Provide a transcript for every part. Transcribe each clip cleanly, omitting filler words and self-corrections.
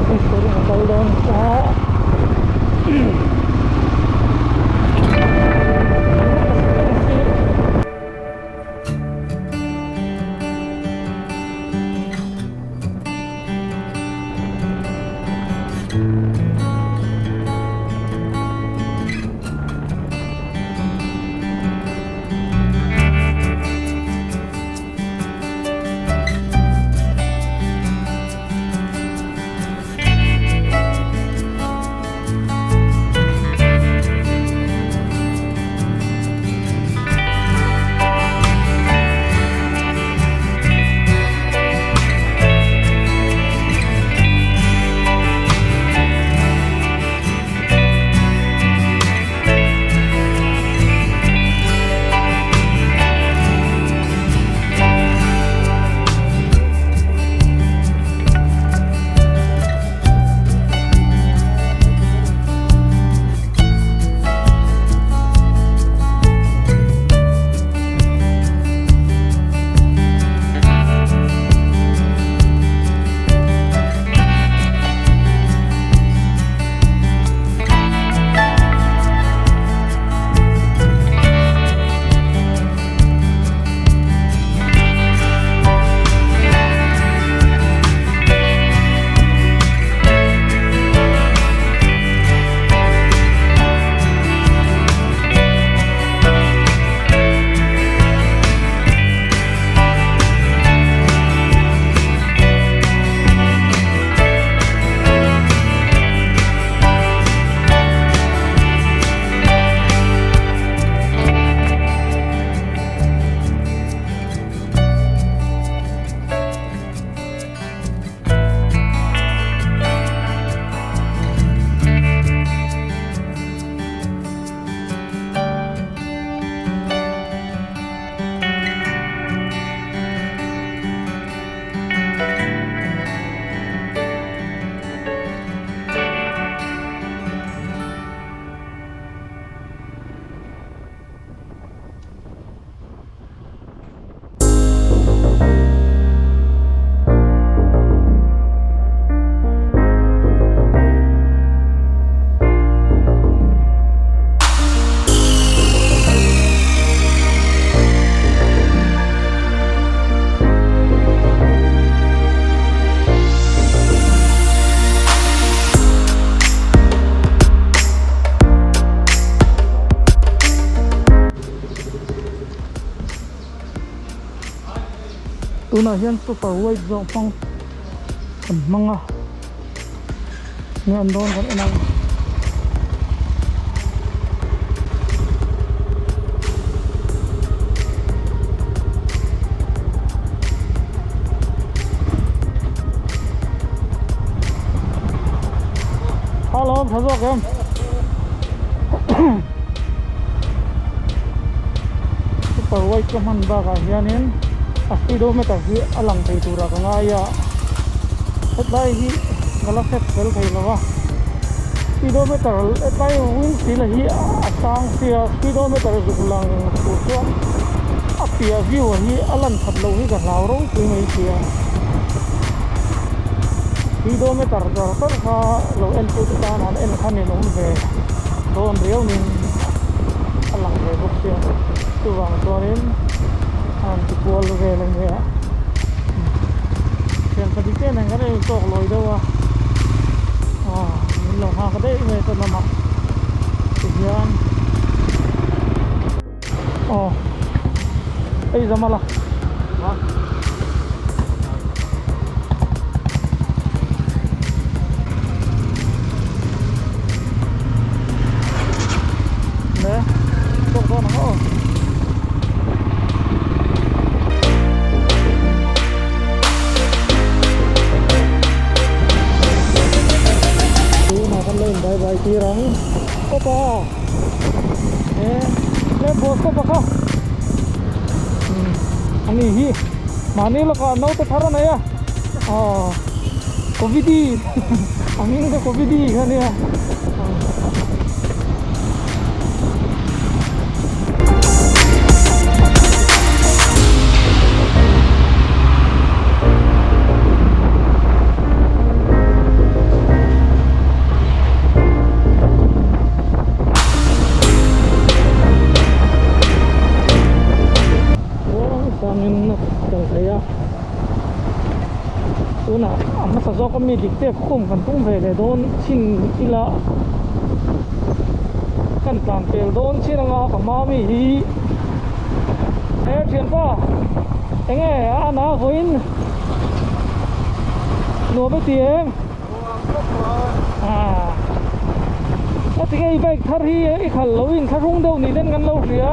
Mistiri a kal dawn a. Tunah hian super white zawk hmang kan hmang a nge an dawn kan en ang. Hello tha zawk em super white ka hman bakah hianin a speedometer hi a lang thei turah ka ngai a hetlai hi ka la set fel thei lo a speedometer hetlai windshield hi a sang sia speedometer zuk lang tur chuan a piah view ah hi a lan that loh hi ka hlau ropui mai sia speedometer ber ber kha lo en tu te tan han en kha ninawm ve dawn riau nin a lang ve bawk sia chuvang chuanin a han ti kual vel a nia thian pahnih te nen kan in tawk lawi deuh a ah min lo nghak daih mai chuan lamah tihian aw ei zam a la. Le tawk dawn ang aw. Tunah kan lo in bye bye tir ang opa e le bus te bawk a ani hi mahni lawkah naute thar a nei a aw covidi a hming te covidi kha ania. ami dik te khum kan tum ve leh dawn chin ila kan tlan pel dawn chin anga ka hma mi hi he thianpa enge a an a vawiin nuam e ti em ah a tinge i bike thar hi i khalh lo in thlahrung deuh ni ten kan lo hria.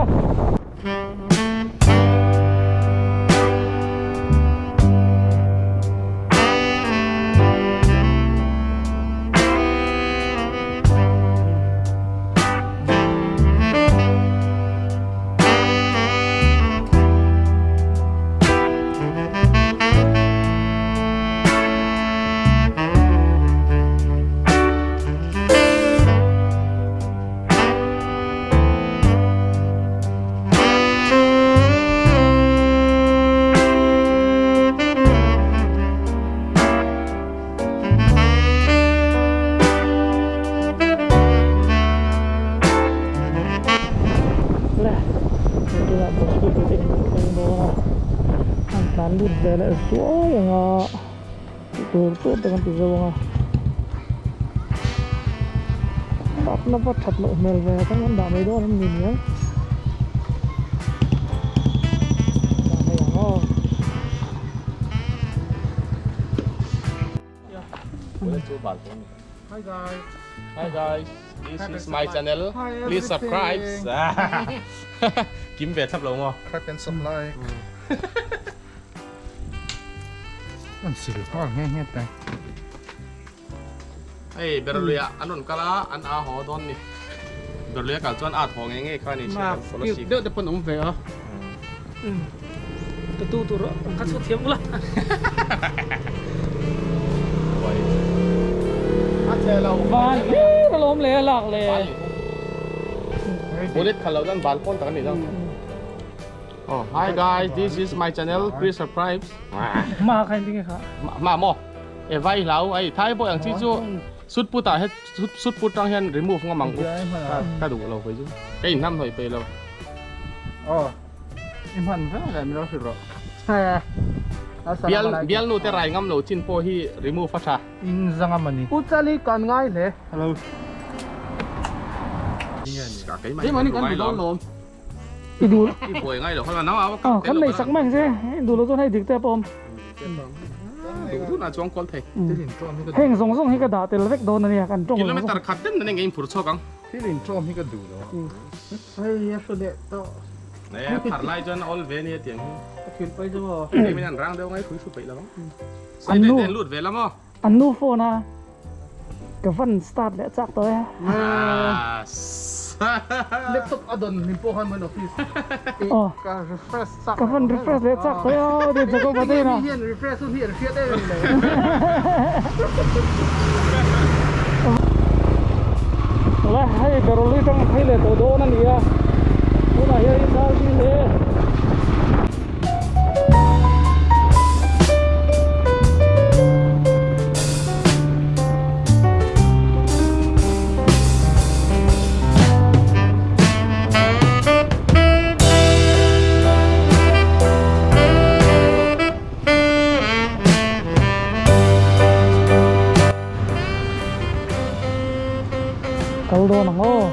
Le tunah bus hi ka in thleng dawn a an tlan lut ve leh zuai ang a tih tur tur te kan ti zo ang a takna va that loh hmel ve khan kan dah mai dawn em ni niang dah mai ang aw. Hi guys. Hi guys. This is my channel. Please subscribe. Kim ve thlap lo maw? Clap and some like. An sil nghal nghe nghe ta. Hei Berluia an rawn kal a, an a haw dawn ni. Berluia kal chuan at haw ngei ngei kha ni sia kan follow si. Deuh te pawn awm ve a. Tattoo tur ang kha chhut thiam ula. Van hlir alawm le a lak le. Bullet khalh loh nan bal pawn tak a ni dang. Oh, hi guys, this is my channel. Please subscribe. Ma kha in tinge kha. Ma mo. E vai hlau ai thai pawh ang chi chu sut put ah het sut put tang hian remove ngam ang u. Ka duh lo kei chu. Ka in hnam hnawih pei lo. Oh. I hman vek le mi lo hrilh rawh. Bial bial nu te rai ngam lo chin pawh hi remove a tha. In zanga mani. U chali kan ngai hle. Hello. Keimahni kan duh dawn lawm. I duh I buai ngai lo kha nang a ah kan nei sak mai ang che duh lo chuan hei dik te pawh awm. Duh duh na chuang kual thei. Heng zawng zawng hi ka dah tel vek dawn a nia kan tawng zawng zawng. Kilometer khat den nan eng phur chhuak ang. Thil in tawm hi ka duh lo. Hei a hru leh tawh. Ne phar lai chuan a awl ve nia tiang hi. Ka thil pai chu maw. Hei min an rang deuh ngai thui thu peih lo ang. Sai te ten lut ve la maw. An nu phone a ka van start leh chak tawh e. Laptop a dawn min pawh khan main office ka refresh chak. Ka van refresh leh chak tawh e aw ti Jacob a te na. Hian refresh hun hi an hriat em em lo. Tawlai hei Beroli tang phei leh tawh dawn a ni a tunah hian in dar bik hle. Kal dawn ang aw.